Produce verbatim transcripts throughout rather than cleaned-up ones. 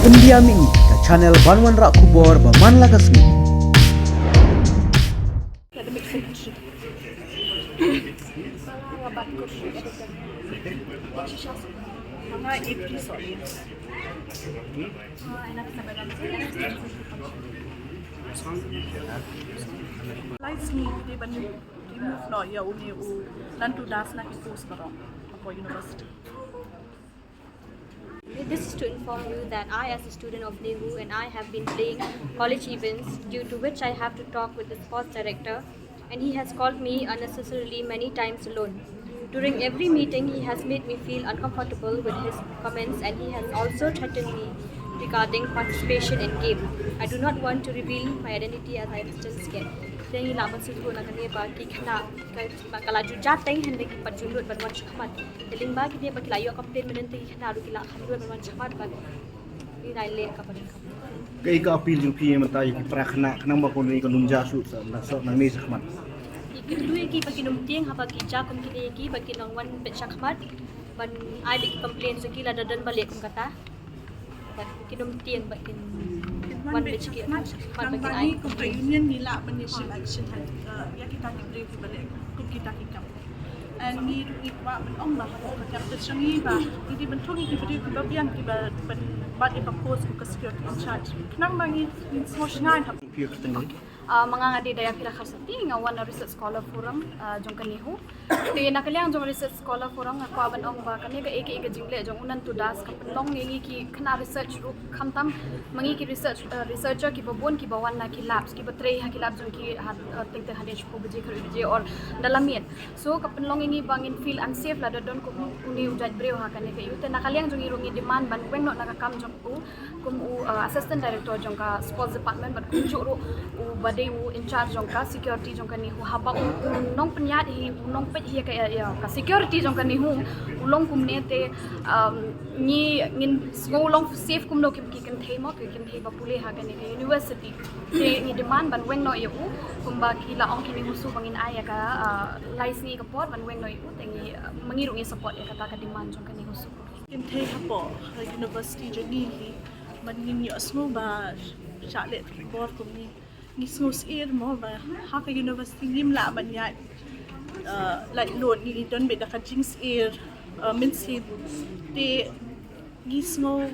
Pyndiam ïa ngi ka channel ban wanrah khubor ba man la ka sngi. Lai sngi ki dei ban remove noh ïa une u Nantu Das na ki post baroh hapoh university. This is to inform you that I, as a student of NEHU, and I have been playing college events, due to which I have to talk with the sports director, and he has called me unnecessarily many times alone. During every meeting, he has made me feel uncomfortable with his comments, and he has also threatened me regarding participation in game. I do not want to reveal my identity as I am still scared. Te ngi lah ban sngewthuh na kane ba ki khynnah ka, ka la ju jia teng hynrei ki pat ju nud ban wan shakhmat. Te lyngba kine ba ki la ïoh complain mynnin te ki khynnah ruh ki la kham nud ban wan shakhmat bad ngi nai leh ka ba donkam. Kaei ka appeal jong phi mynta ïa ki para khynnah khnang ba kin ïa ka num jia shuh sa na soh nangne shakhmat? Ngi kyntu ïa ki ba kin ym tieng haba ki jia kum kine ïa ki ba kin nang wan beit shakhmat ban ai beit ki complain jong ki lada don ba leh kum kata. Bad kin ym tieng bad kin wan beit shakhmat bad ba kin ai. Ngi kum ka union ngi lah ban ïa shim action ha ïa kita ki briew kiba leh kum kita ki kam. And ngi ruh ngi kwah ban ong ba ha ka campus jong ngi ba ngi dei ban thung ïa ki briew kiba biang kiba ban bat ïa ka post ka security in charge. Khnang ba ngi ngin sngewsynei ha. Ah, ma nga nga dei Dayaphylla Kharsati, nga wan na Research Scholar Forum, ah, jong ka NEHU. Te na ka liang jong Research Scholar Forum nga kwah ban ong ba kane kaei kaei ka jingleh jong u Nantu Das ka pynlong ïa ngi ki khynnah research ruh khamtam ma ngi ki research, ah, researcher kiba bun kiba wan na ki labs kiba trei ha ki lab jong ki ha, ah, teng teng hadien shiphew baje khatwei baje or da la miet. So ka pynlong ïa ngi ba ngin feel unsafe lada don kum une u jait briew ha kane ka ïew. Te na ka liang jong ngi ruh ngi demand ban weng noh na ka kam jong u kum u, uh, assistant director jong ka sports department bad kumjuh ruh u ba dei u in charge jong ka security jong ka NEHU haba u, u nongpynïaid hi u nongpeit hi ka, ïa, ka security jong ka NEHU u long kumne te, um, ngi ngin sngew long safe kumno ki, ki kynthei mo ki kynthei ba pule ha kane ka university. Te ngi demand ban weng noh ïa u kumba ki la ong ki NEHUSU ba ngin ai ïa ka, uh, lai sngi ka por ban weng noh ïa u te ngi, uh, ma ngi ruh ngi support ïa kata ka demand jong ka NEHUSU. Kynthei hapoh ka university jong ngi hi man ngin ïohsngew ba shah leh bor kum ngi. Ngi sngew syier mo ba ha ka university ngim lah ban ïaid, uh, laitluid, ngi don beit da ka jingsyier, uh, mynsiem. Te ngi sngew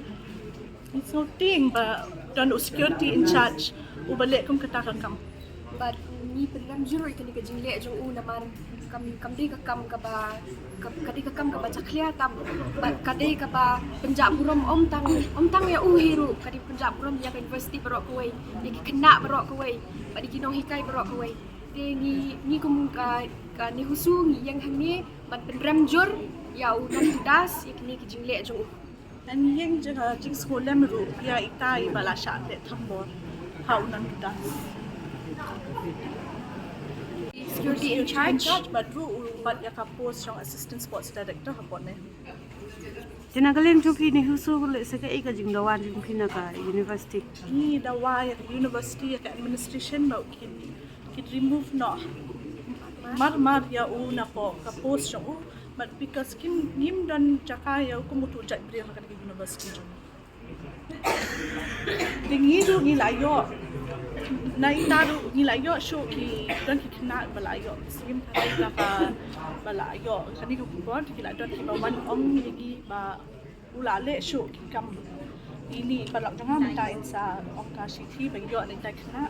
ngi sngew tieng ba don u security in charge uba leh kum kata ka kam. Bad ngi pynrem jur ïa kane ka jingleh jong u namar kam, kam dei ka kam kaba, ka, ka dei ka kam kaba jakhlia tam. Bad ka dei kaba pynjah burom ym tang, ym tang ïa u hi ruh, ka dei pynjah burom ïa ka university baroh kawei, ïa ki khynnah baroh kawei bad ïa ki nonghikai baroh kawei. Te ngi, ngi kum ka, ka NEHUSU ngi ïeng hangne ban pynrem jur ïa u Nantu Das ïa kine ki jingleh jong u. Ngi ïeng jing, uh, jingsngewlem ruh ïa ita iba la shah leh thombor ha u Nantu Das. Security in charge. Bad ruh u bat ïa ka post jong assistant sports director hapoh NEHU. Te na ka liang jong phi NEHUSU lehse kaei ka jingdawa jong phi na ka university? Ngi dawa ïa ka university, ïa ka administration ba u kin, kin remove noh mar mar ïa u napoh ka post jong u. But because kim, ngim don jaka ïa u kum utu u jait briew ha kane ka university jong ngi. Te ngi ruh ngi la ïoh, na ita ruh ngi la ïoh shuh ki, don ki khynnah ba la ïoh, sngim kane ka ba la ïoh kane ka khubor, ki la don kiba wan ong ïa ngi ba u la leh shuh ki kam. Ini paralok jong nga mynta in sa ong ka shithi ba ïoh na ita khynnah.